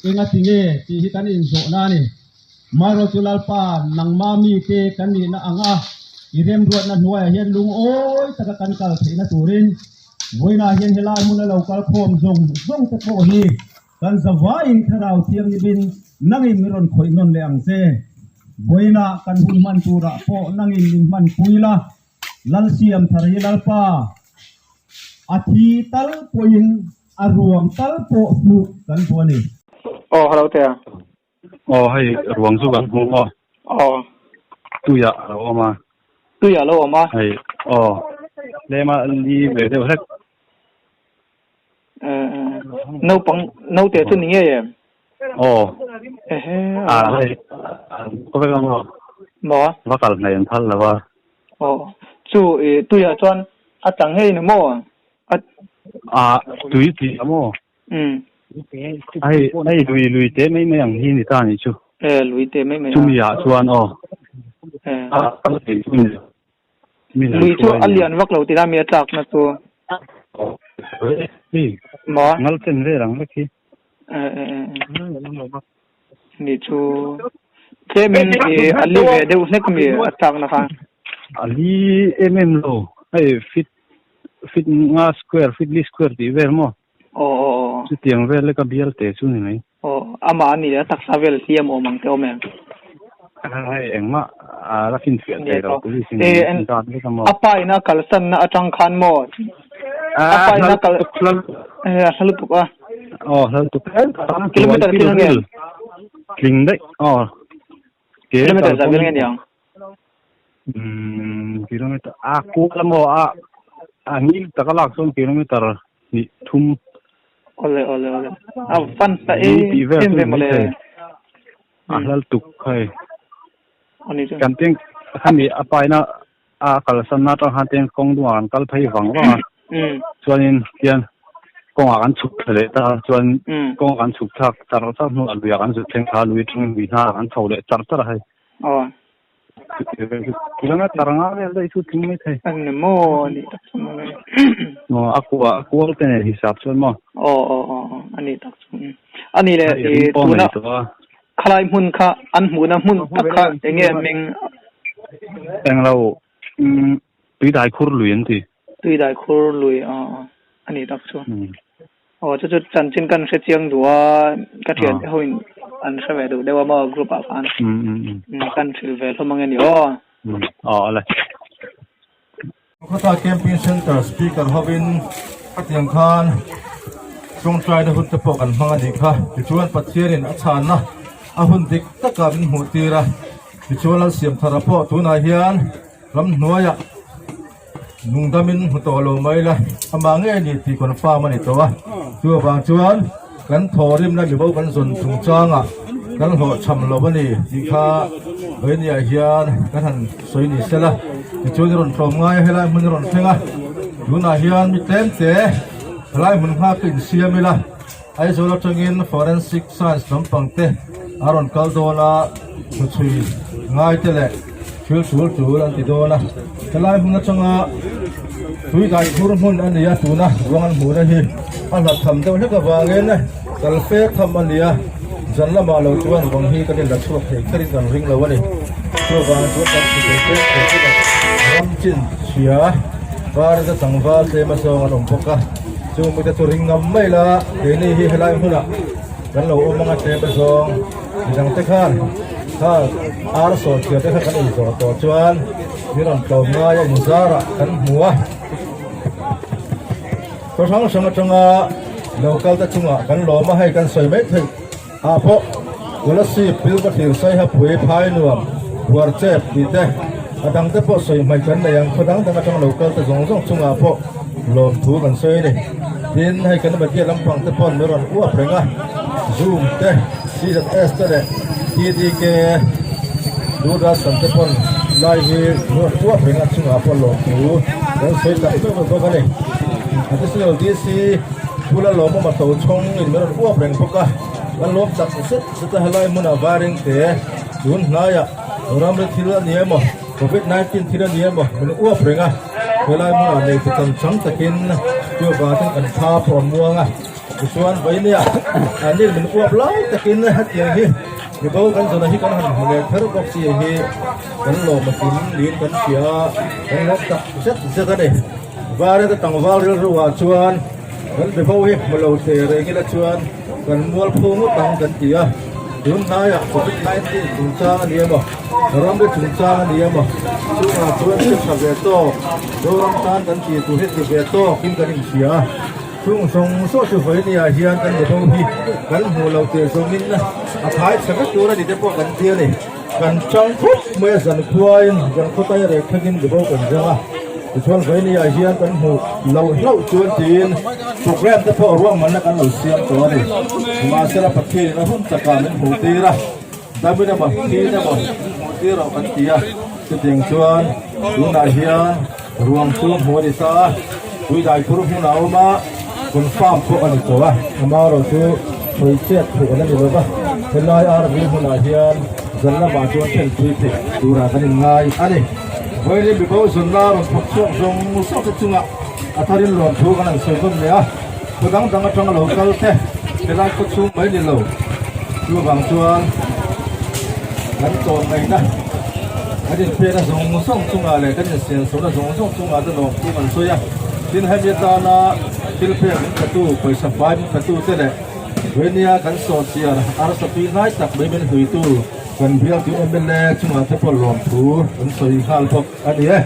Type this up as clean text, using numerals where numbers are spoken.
Enga tinge tih hi kan inzawhna a ni. Marawh chu Lalpa, nangma mite kan nihna anga i remruatna hnuaiah hian lungawi taka kan kal theihna turin vawiinah hian helai hmuna lo kal khawm zawng zawng te pawh hi kan zavaiin Thlarau Thianghlimin nangin min rawn khawih nawn leh ang che. Vawiinah kan hun hman turah pawh nangin min hmanpui la, Lalsiam thar hi Lalpa a thi tal pawhin A ruang tal pawh hmuh kan duh a ni. Aw hello te a. Aw hei ruang chu kan hmu aw. Aw. Tuiah a lo awm a. Tuiah a lo awm a. Hei aw tlema li ve deuh hlek. Naupang naute chu ni ngei em? Aw. Ehe. A hei ka vek ang aw. Maw? Va kal hnaih an phal lo a. Aw chu i tuiah chuan a tla ngei ni maw? A tui tih a maw? Umm. Hei hei lui lui te mai mai ang hi ni ta nih chu. E lui te mai mai a. Chumi ah chuan aw. E. A kal thei chu ni lo. Lui chu a lian vak lo tih a mi a tlak na chu. Hei. Maw? Ngal chen vel ang vek hi. E e e. Ni chu tlemin i a li ve deuh hlek mi a tlak na kha. A li em em lo. Hei fit fit nga square fit li square tih vel maw? Aw aw aw. Chutiang vel leka bial te chu ni mai. Aw amah a ni a taksa vel hliam awm ang te awm em? Hei engmah a la finfiah thei lo police in an zat vek a maw? A pa in a kalsan na atang khan maw? A pa in a kal eh a hla lutuk a. Aw hla lutuk kilometer tling nge? Tling daih aw. Kilometer zah vel nge niang? Umm kilometer a kual a maw a a ngil taka lak chuan kilometer hnih thum. Awle awle awle a fan hla em em ve mawle. A hla lutuk hei. Kan teng khami a paina a kalsan na atang khan teng kawng dungah kan kal phei vang vang a chuanin hian kawngah kan chhuk thla leh ta chuan kawngah kan chhuk thlak char char hnuah luiah kan zut thleng thla lui atangin lui hnarah kan chho leh char char a hei. Kilometer nga vel daih chu tling mai thei. An maw ani tak chu maw le. Aw a kua a kual te nen hisap chuan maw. Aw aw aw aw ani tak chu. Ani le i tuna khalai hmun kha an hmuhna hmun tak kha enge an hming? Englo tuidai khur lui an ti. Tuidai khur lui aw aw ani tak chu. Aw chu chu chanchin kan hre chiang duh a, ka thian te ho in an hre ve duh deuh a maw group ah khan kan hrilh ve hlawm ang e ni aw. Aw ale. Kolkata Camping Centre Speaker hovin khatiang khan tawngtaina hun te pawh kan hmang a nih kha. Tichuan Pathianin a chhanna a hun dik takah min hmuh tir a, tichuan Lalsiamthara pawh tunah hian ramhnuaiah Nungdamin hmu tawh lo mai la, amah ngei ni tih confirm a ni tawh a. Chu avang chuan kan thawhrimna mibo kan zawn chungchangah kan hlawhchham lo a ni tih kha Vawinia hian kan han sawi ni se la. Tichuan i rawn tlawm ngai a, helai hmun i rawn thleng a, tunah hian mi tlemte helai hmun nghak hi insiam ila, Aizawl atangin Forensic Science lampang te a rawn kal dawn a, thuchhui ngai te leh thil tul tul an ti dawn a. Helai hmun atanga tui dai khur hmun a ni a, tuna ruang an hmuhna hi a hlat tham deuh hlek avangin kal fe tham a ni a, zan lamah lo chuan ruang hi kan inla chhuak thei kherin kan ring lo a ni. Chuvang chuan kan hmu thei fek thei fek a, ram chin chhia var te tlangval tlem azawng an awm bawk a. Chu mite chu ring ngam mai la, keini hi helai hmunah kan lo awm anga tlem azawng midang te khan kha ar sawn thiam te kha kan inzawh tawh chuan min rawn tlawm ngai a inzarah kan hmu a. Khaw hrang hrang atanga lo kal te chungah kan lawm a, hei kan sawi mai theih ah pawh Kolasib Pilvathir Saihapui Phai Nuam Buarchep tih te a dang te pawh sawi hmaih kan nei ang khaw dang dang atang lo kal te zawng zawng chungah pawh lawmthu kan sawi a ni. Tin hei kan media lampang te pawn min rawn uap reng a, Zoom te, CZS te leh TDK Doordarshan te pawn lai hi min rawn uap reng a chungah pawh lawmthu kan sawi tak meuh meuh bawk a ni. Additional DC Bula lawmawm a to chhawng in min rawn uap reng bawk a, kan lawm tak zet zet a helai hmunah varing te tun hnaiah ramri thil a ni emaw covid 19 thil a ni emaw min uap reng a, helai hmunah nei tu tam chang takin chu vangin kan tha pawh a muang a. Tichuan Vainia an nin min uap lai takin hetiang hi mibo kan zawna hi kan han hmu leh kher bawk si hi kan lawm a kim niin kan hria a, kan lawm tak zet zet a ni. Vareta tlangval rilru ah chuan kan mibo hi hmu lo teh reng ila chuan kan mualphu ngawt ang kan ti a, tun hnaiah covid 19 chungchang a ni emaw ramri chungchang a ni emaw chungah chuan hre tha ve tawk Zoram tan kan tih tur hi ti ve tawkin kan inhria a. Chung zawng zawng chu vawinia hian kan mibo hi kan hmuh loh teh zawngin a phai chhe vek tur a ni te pawh kan ti a ni. Kan chang khawp mai a zan khuain zan khawtai rek thlengin mibo kan zang a, tichuan vawinia hian kan hmuh loh hlauh chuan tiin program te pawh ruahmanna kan lo siam tawh a ni. Nimahsela Pathianin a hun takah min hmuh tir a, Damin emaw Thin emaw min hmuh tir rawh kan ti a, chutiang chuan tunah hian ruang chu hmuh a ni ta a, tuidai phur hmun a awm a, confirm pawh a ni tawh a, amaherawh chu sawi chet theih a la ni lo va, helai RV hmunah hian zan lamah chuan thenpui theih turah kan inngai a ni. Vawiin mibo zawnna rawn thawk chhuak zawng zawk te chungah a tharin lawmthu kan han sawi vawn leh a. Khaw dang dang atanga lo kal te helai khaw chhung mai ni lo chuvang chuan kan tawn ngaihna kan inpekna zawng zawng chungah leh kan insiamsawhna zawng zawng chungah te lawm chu kan sawi a, tin hemi atana thil pek min patu pawisa fai min patu te leh Venia kan sawhchiar arsa tui hnai tak mai min hluitu kan bialtu mla chungah te pawh lawmthu kan sawi nghal bawk a ni e.